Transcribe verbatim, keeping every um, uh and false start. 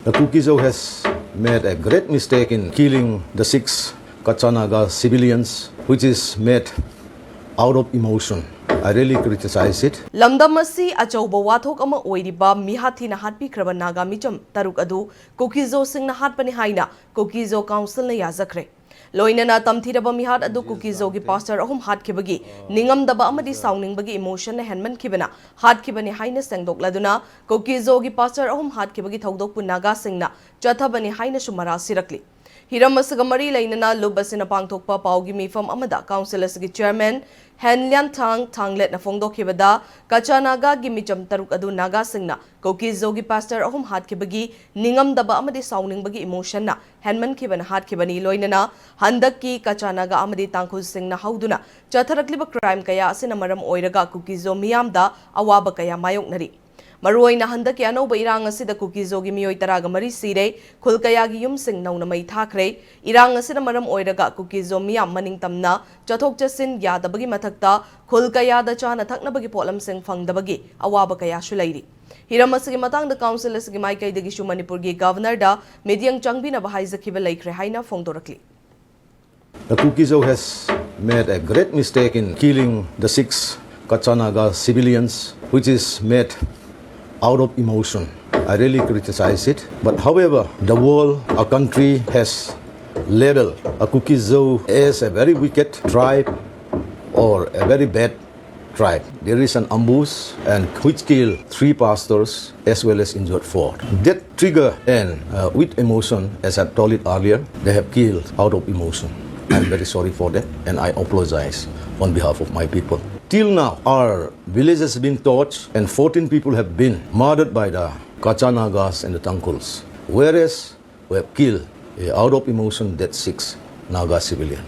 The Kuki-Zo has made a great mistake in killing the six Kachanaga civilians, which is made out of emotion. I really criticize it. ꯂꯝꯗꯝ ꯑꯁꯤ ꯑꯆꯧꯕ ꯋꯥꯊꯣꯛ ꯑꯃ ꯑꯣꯏꯔꯤꯕ ꯃꯤꯍꯥꯠ ꯊꯤꯅ ꯍꯥꯠꯄꯤꯈ꯭ꯔꯕ ꯅꯥꯒꯥ ꯃꯤꯆꯝ ꯇꯔꯨꯛ ꯑꯗꯨ ꯀꯨꯀꯤꯖꯣꯁꯤꯡꯅ ꯍꯥꯠꯄꯅꯤ ꯍꯥꯏꯅ ꯀꯨꯀꯤꯖꯣ ꯀꯥꯎꯟꯁꯤꯜꯅ ꯌꯥꯖꯈ꯭ꯔꯦ꯫ ꯂꯣꯏꯅꯅ ꯇꯝꯊꯤꯔꯕ ꯃꯤꯍꯥꯠ ꯑꯗꯨ ꯀꯨꯀꯤꯖꯣꯒꯤ ꯄꯥꯁꯇꯔ ꯑꯍꯨꯝ ꯍꯥꯠꯈꯤꯕꯒꯤ ꯅꯤꯡꯉꯝꯗꯕ ꯑꯃꯗꯤ ꯁꯥꯎꯅꯤꯡꯕꯒꯤ ꯏꯃꯣꯁꯟꯅ ꯍꯦꯟꯃꯟꯈꯤꯕꯅ ꯍꯥꯠꯈꯤꯕꯅꯤ ꯍꯥꯏꯅ ꯁꯦꯡꯗꯣꯛꯂꯗꯨꯅ ꯀꯨꯀꯤꯖꯣꯒꯤ ꯄꯥꯁꯇꯔ ꯑꯍꯨꯝ ꯍꯥꯠꯈꯤꯕꯒꯤ ꯊꯧꯗꯣꯛꯄꯨ ꯅꯥꯒꯥꯁꯤꯡꯅ ꯆꯠꯊꯕꯅꯤ ꯍꯥꯏꯅꯁꯨ ꯃꯔꯥ ꯁꯤꯔꯛꯂꯤ꯫ ꯍꯤꯔꯝ ꯑꯁꯤꯒ ꯃꯔꯤ ꯂꯩꯅꯅ ꯂꯨꯞ ꯑꯁꯤꯅ ꯄꯥꯡꯊꯣꯛꯄ ꯄꯥꯎꯒꯤ ꯃꯤꯐꯝ ꯑꯃꯗ ꯀꯥꯎꯟꯁꯤꯜ ꯑꯁꯤꯒꯤ ꯆꯤꯌꯔꯃꯦꯟ ꯍꯦꯟ ꯂꯤꯌꯥꯟ ꯊꯥꯡ ꯊꯥꯡꯂꯦꯠꯅ ꯐꯣꯡꯗꯣꯛꯈꯤꯕꯗ ꯀꯆꯥ ꯅꯥꯒꯥꯒꯤ ꯃꯤꯆꯝ ꯇꯔꯨꯛ ꯑꯗꯨ ꯅꯥꯒꯥꯁꯤꯡꯅ ꯀꯨꯀꯤꯖꯣꯒꯤ ꯄꯥꯁꯇꯔ ꯑꯍꯨꯝ ꯍꯥꯠꯈꯤꯕꯒꯤ ꯅꯤꯡꯉꯝꯗꯕ ꯑꯃꯗꯤ ꯁꯥꯎꯅꯤꯡꯕꯒꯤ ꯏꯃꯣꯁꯟꯅ ꯍꯦꯟꯃꯟꯈꯤꯕꯅ ꯍꯥꯠꯈꯤꯕꯅꯤ꯫ ꯂꯣꯏꯅꯅ ꯍꯟꯗꯛꯀꯤ ꯀꯆꯥ ꯅꯥꯒꯥ ꯑꯃꯗꯤ ꯇꯥꯡꯈꯨꯜꯁꯤꯡꯅ ꯍꯧꯗꯨꯅ ꯆꯠꯊꯔꯛꯂꯤꯕ ꯀ꯭ꯔꯥꯏꯝ ꯀꯌꯥ ꯑꯁꯤꯅ ꯃꯔꯝ ꯑꯣꯏꯔꯒ ꯀꯨꯀꯤꯖꯣ ꯃꯤꯌꯥꯝꯗ ꯑꯋꯥꯕ ꯀꯌꯥ ꯃꯥꯌꯣꯛꯅꯔꯤ꯫ ꯃꯔꯨꯑꯣꯏꯅ ꯍꯟꯗꯛꯀꯤ ꯑꯅꯧꯕ ꯏꯔꯥꯡ ꯑꯁꯤꯗ ꯀꯨꯀꯤꯖꯣꯒꯤ ꯃꯤꯑꯣꯏ ꯇꯔꯥꯒ ꯃꯔꯤ ꯁꯤꯔꯦ, ꯈꯨꯜ ꯀꯌꯥꯒꯤ ꯌꯨꯝꯁꯤꯡ ꯅꯧꯅ ꯃꯩ ꯊꯥꯈ꯭ꯔꯦ꯫ ꯏꯔꯥꯡ ꯑꯁꯤꯅ ꯃꯔꯝ ꯑꯣꯏꯔꯒ ꯀꯨꯀꯤꯖꯣ ꯃꯤꯌꯥꯝ ꯃꯅꯤꯡ ꯇꯝꯅ ꯆꯠꯊꯣꯛ ꯆꯠꯁꯤꯟ ꯌꯥꯗꯕꯒꯤ ꯃꯊꯛꯇ ꯈꯨꯜ ꯀꯌꯥꯗ ꯆꯥꯅ ꯊꯛꯅꯕꯒꯤ ꯄꯣꯠꯂꯝꯁꯤꯡ ꯐꯪꯗꯕꯒꯤ ꯑꯋꯥꯕ ꯀꯌꯥꯁꯨ ꯂꯩꯔꯤ꯫ ꯍꯤꯔꯝ ꯑꯁꯤꯒꯤ ꯃꯇꯥꯡꯗ ꯀꯥꯎꯟꯁꯤꯜ ꯑꯁꯤꯒꯤ ꯃꯥꯏꯀꯩꯗꯒꯤꯁꯨ ꯃꯅꯤꯄꯨꯔꯒꯤ ꯒꯚꯔꯅꯔꯗ ꯃꯤꯠꯌꯦꯡ ꯆꯪꯕꯤꯅꯕ ꯍꯥꯏꯖꯈꯤꯕ ꯂꯩꯈ꯭ꯔꯦ ꯍꯥꯏꯅ ꯐꯣꯡꯗꯣꯔꯛꯂꯤ꯫ The Kuki-Zo has made a great mistake in killing the six Kachanaga civilians, which is made out of emotion. I really criticize it. But however, the world, our country has labeled a Kuki-Zo as a very wicked tribe or a very bad tribe. There is an ambush and which killed three pastors as well as injured four. That trigger and uh, with emotion, as I've told it earlier, they have killed out of emotion. I'm very sorry for that and I apologize on behalf of my people. Till now, our village has been torched and fourteen people have been murdered by the Kachanagas and the Tangkhuls. Whereas we have killed uh, out of emotion that six Naga civilian.